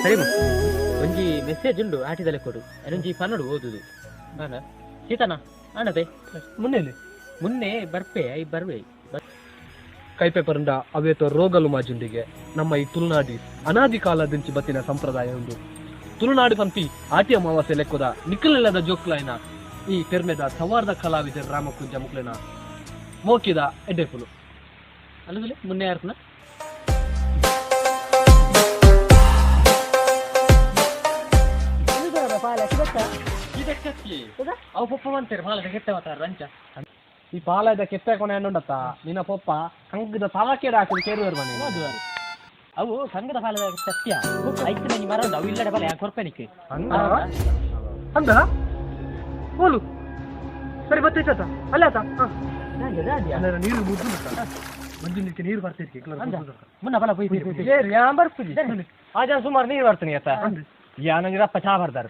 ಸರಿ ಒಂಜಿ ಮೆಸೇಜ್ ಉಂಡು ಆಟಿದ ಲೆಕ್ಕೊಡು. ಒಂಜಿ ಪನ್ನೊಡು ಓದುದು ಆನ ಸೀತನ ಆನದೆ. ಮುನ್ನೆಲೆ. ಮುನ್ನೆ ಬರ್ಪೆ I ಬರ್ವೆ. ಕೈಪೆ ಪರಂಡ ಅವೇತೋ ರೋಗಲು ಮಾಜುಂಡಿಗೆ. ನಮ್ಮ ಈ ತುಳುನಾಡಿ ಅನಾದಿ ಕಾಲದಿಂಚಿ ಬತ್ತಿನ ಸಂಪ್ರದಾಯ ಉಂಡು. ತುಳುನಾಡು ಪನ್ಪಿ ಆಟಿ ಅಮಾವಾಸ್ಯೆ ಲೆಕ್ಕೊದ ನಿಕ್ಕಲೆಲ್ಲದ ಜೋಕ್ಲಾಯಿನ ಈ ಪೆರ್ಮೆದ ಸವಾರ್ದ ಕಲಾವಿದರ್ ರಾಮಕುಂಜ ಮುಕ್ಲೆನ ಮೋಕಿದ ಎಡ್ಡೆಪುಲು. ಅಲ್ಲುಗುಲೆ ಮುನ್ನೆ ಯಾರ್ಪುನ? ಅವು ಪೊಪ್ಪ ಮಂತೇರು ಪಾಲದ ಕೆಟ್ಟ ಮಾತಾರ ರಂಚ. ಈ ಪಾಲದ ಕೆತ್ತ ಕೊನೆ ಉಂಡತ್ತ ನಿನ್ನ ಪೊಪ್ಪ ಕಂಗದ ತಲಕೆಡ್ ಹಾಕಿದ ಕೇರುವರು ಮನೆ. ಅವು ಸಂಘದ ಪಾಲದ ಸತ್ಯ ಐಕ್ ನಂಜಿ ಮರ ಉಂಡು, ಅವು ಇಲ್ಲಡೆ ಬಲೆ ಕೊರ್ಪೆನಿಕ್. ಅಂದ ಓಲು ಸರಿ ಬತ್ತೈತ ಅಲ್ಲ ಆತ. ನೀರು ಮುದ್ದು ಮಂಜುನಿಕ್ಕೆ ನೀರು ಬರ್ತಿರ್ಕೆ. ಮುನ್ನ ಬಲ ಪೋಯಿ ಪೋಯಿ. ಬರ್ಪುಜಿ ಆ ಜನ ಸುಮಾರು ನೀರು ಬರ್ತನಿ ಆತ. ಯಾನಂದ್ರೆ ಅಪ್ಪ ಚಾ ಬರ್ದಾರ.